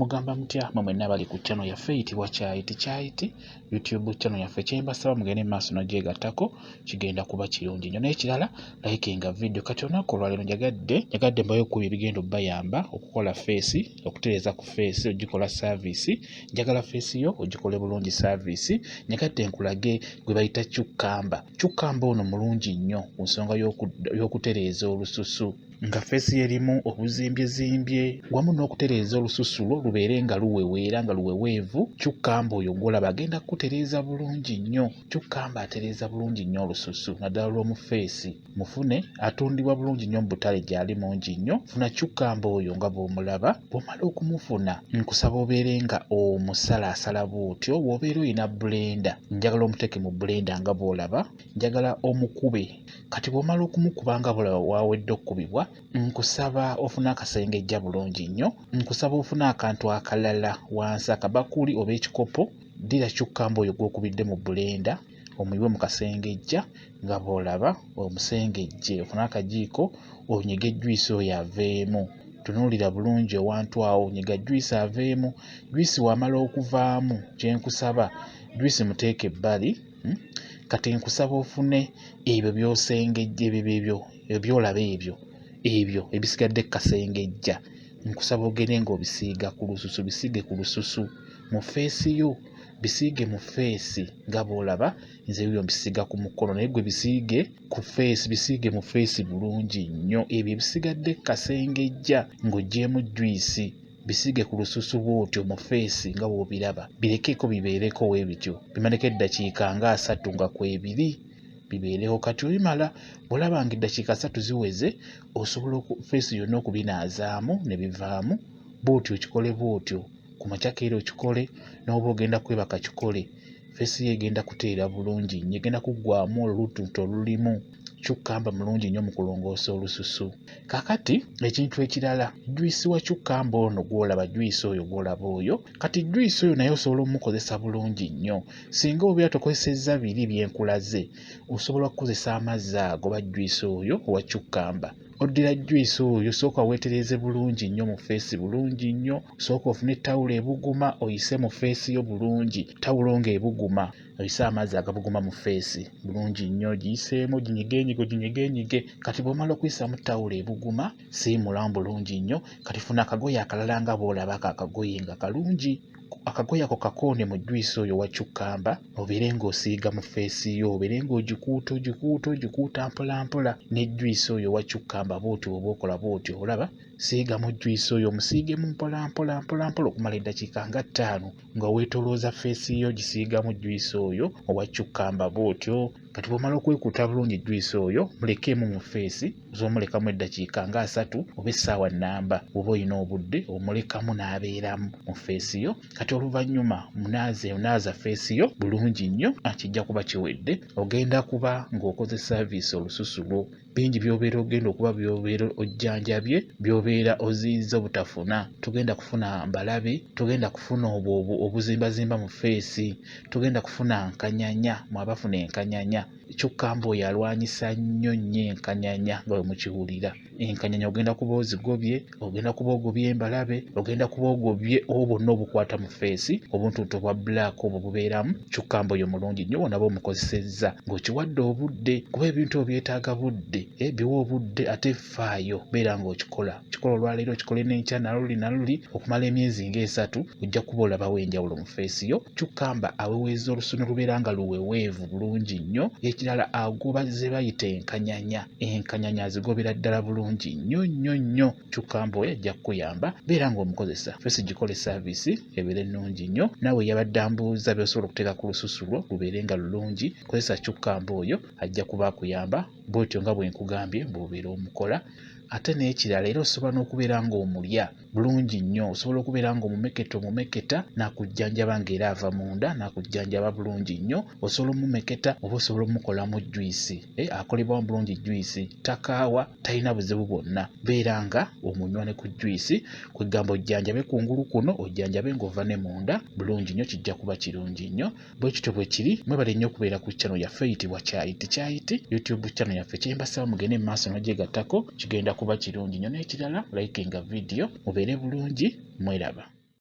Mugamba mutya mwe mwenna abali ku channel yaffe eyitibwa Kyayiti Kyayiti YouTube channel yaffe, kyembasaba mugende mu maaso n'ogyegattako, kigenda kuba kirungi nnyo. N'ekirala, likinga video. Kati olunaku olwaleero njagadde mbawe ku ebigenda obbayamba okukola face, okutereeza ku face, ogikola service. Njagala face yo ogikole bulungi service. Njagadde nkulage gwe bayita cucumber. Cucumber ono mulungi nnyo ku nsonga y'okutereeza olususu nga face yo erimu obuzimbyezimbye, wamu n'okutereeza olususu lwo lubeere nga luweweera, nga luweweevu. Cucumber oyo gw'olaba agenda kukutereeza bulungi nnyo. Cucumber atereeza bulungi nnyo olususu, naddala lw'omu face. Mufune, atundibwa bulungi nnyo mu butale, gy'ali mungi nnyo. Funa cucumber oyo nga bw'omulaba. Bw'omala okumufuna, nkusaba obeere nga omusalaasala bw'otyo. Bw'obeera oyina blender, njagala omuteeke mu blender nga bw'olaba, njagala omukube. Kati bw'omala okumukuba nga bw'olaba waawedde okukubibwa, nkusaba ofune akasengejja bulungi nnyo. Nkusaba ofune akantu akalala wansi, akabakuli oba ekikopo. Ddira cucumber oyo gw'okubidde mu blender, omuyiwe mu kasengejja nga bw'olaba, omusengejje. Ofune akajiiko, onyige juice oyo aveemu. Tunuulira bulungi ewantu awo, nyiga juice aveemu. Juice w'amala okuvaamu, kye nkusaba, juice muteeke ebbali. Kati nkusaba ofune ebyo by'osengejja, ebyo by'olaba, ebyo ebisigadde ku kasengejja, nkusaba ogende ng'obisiiga ku lususu. Bisiige ku lususu mu face yo, bisiige mu face nga bw'olaba. Nze ebyo mbisiiga ku mukono, naye gwe bisiige ku face, bisiige mu face bulungi nnyo. Ebyo ebisigadde ku kasengejja ng'oggyeemu juice, bisiige ku lususu bw'otyo mu face nga bw'obiraba. Birekeeko bibeereko bwe bityo, bimaleko eddakiika nga 30 nga kwebiri, bibeerewo. Kati obimala, bw'olaba nga eddakiika 30 ziweze, osobola face yonna okubinaazaamu ne bivaamu. Bw'otyo okikole bw'otyo ku makya, keera okikole, n'oba ogenda kwebaka kikole. Face yo egenda kutereera bulungi nnyo, egenda kuggwaamu olutuntu olulimu. Cucumber mulungi nnyo mu kulongoosa olususu. Kaakati ekintu ekirala, juice wa cucumber ono gw'olaba, juice oyo gw'olaba oyo, kati juice oyo naye osobola omukozesa bulungi nnyo. Singa obeera tokozesezza biri bye nkulaze, osobola okukozesa amazzi ago oba juice oyo owa cucumber. Oddira juice oyo, sooka weetereeze bulungi nnyo mu face bulungi nnyo. Sooka ofune tawulo ebuguma, oyise mu face yo bulungi. Tawulo ng'ebuguma, oyise amazzi agabuguma mu face bulungi nnyo, ogiyiseemu, oginyigeenyige, oginyigeenyige. Kati bw'omala okuyisaamu tawulo ebuguma, siimulamu bulungi nnyo. Kati funa akagoye akalala nga bw'olaba ako akagoye nga kalungi. Akagoye ako kakoone mu juice oyo owa cucumber, obeere ng'osiiga mu face yo, obeere ng'ogikuuta, ogikuuta, ogikuuta mpola mpola ne juice oyo owa cucumber. Bw'otyo bw'oba okola bw'otyo, olaba, siigamu juice oyo, omusiigemu mpola mpola mpola mpola okumala eddakiika nga 5 nga weetoolooza face yo, ogisiigamu juice oyo owa cucumber bw'otyo. Kati bw'omala okwekuuta bulungi juice oyo, mulekeemu mu face. Osobola omulekamu eddakiika nga 30 oba essaawa nnamba bw'oba olina obudde, omulekamu n'abeeramu mu face yo. Kati oluvannyuma munaaze, onaaza face yo bulungi nnyo, kijja kuba kiwedde. Ogenda kuba ng'okoze service olususu lwo. Bingi by'obeera ogenda okuba by'obeera ojjanjabye, by'obeera oziyiza obutafuna. Togenda kufuna mbalabe, togenda kufuna obwo obuzimbazimba mu face, togenda kufuna nkanyanya. Mwe abafuna enkanyanya, cucumber oyo alwanyisa nnyo nnyo enkanyanya nga bwe mukiwulira. Enkanyanya ogenda kuba ozigobye, ogenda kuba ogobye embalabe, ogenda kuba ogobye obwo bwonna obukwata mu face, obuntuntu obwa black obwo bubeeramu. Cucumber oyo mulungi nnyo bw'onaaba omukozesezza ng'okiwadde obudde, kuba ebintu ebyo byetaaga budde. Biwe obudde ate faayo, beera ng'okikola. Kikola olwaleero, okikole n'enkya, naluli naluli, okumala emyezi ng'esatu, ojja kuba olabawo enjawulo mu face yo. Cucumber aweweeza olusu ne lubeera nga luweweevu bulungi nnyo. Ekirala, agoba ze bayita enkanyanya. Enkanyanya azigobera ddala bulungi nnyo nnyo nnyo. Cucumber oyo ajja kukuyamba, beera ng'omukozesa. Face gikole service ebeere nnungi nnyo. Naawe yabadde ambuuza by'osobola okuteeka ku lususu lwo lubeere nga lulungi, kozesa cucumber oyo, ajja kuba akuyamba bw'otyo nga bwe nkugambye bw'obeera omukola. Ate n'ekirala, era osobola n'okubeera ng'omulya bulungi nnyo. Osobola okubeera ng'omumeketa, omumeketa n'akujjanjaba ng'era ava munda n'akujjanjaba bulungi nnyo. Osobola omumeketa oba osobola omukolamu juice, akolebwamu bulungi juice, takaawa, talina buzibu bwonna. Beera nga omunywa ne ku juice, kwegamba ojjanjabe kungulu kuno, ojjanjabe ng'ova ne munda bulungi nnyo, kijja kuba kirungi nnyo. Bwe kityo bwe kiri. Mwebale nnyo okubeera ku channel yaffe eyitibwa Kyayiti Kyayiti YouTube channel yaffe. Kyembasaba mugende mu maaso n'ogyegattako, kigenda kuba kirungi nnyo. N'ekirala, likinga video. Mubeere bulungi, mweraba.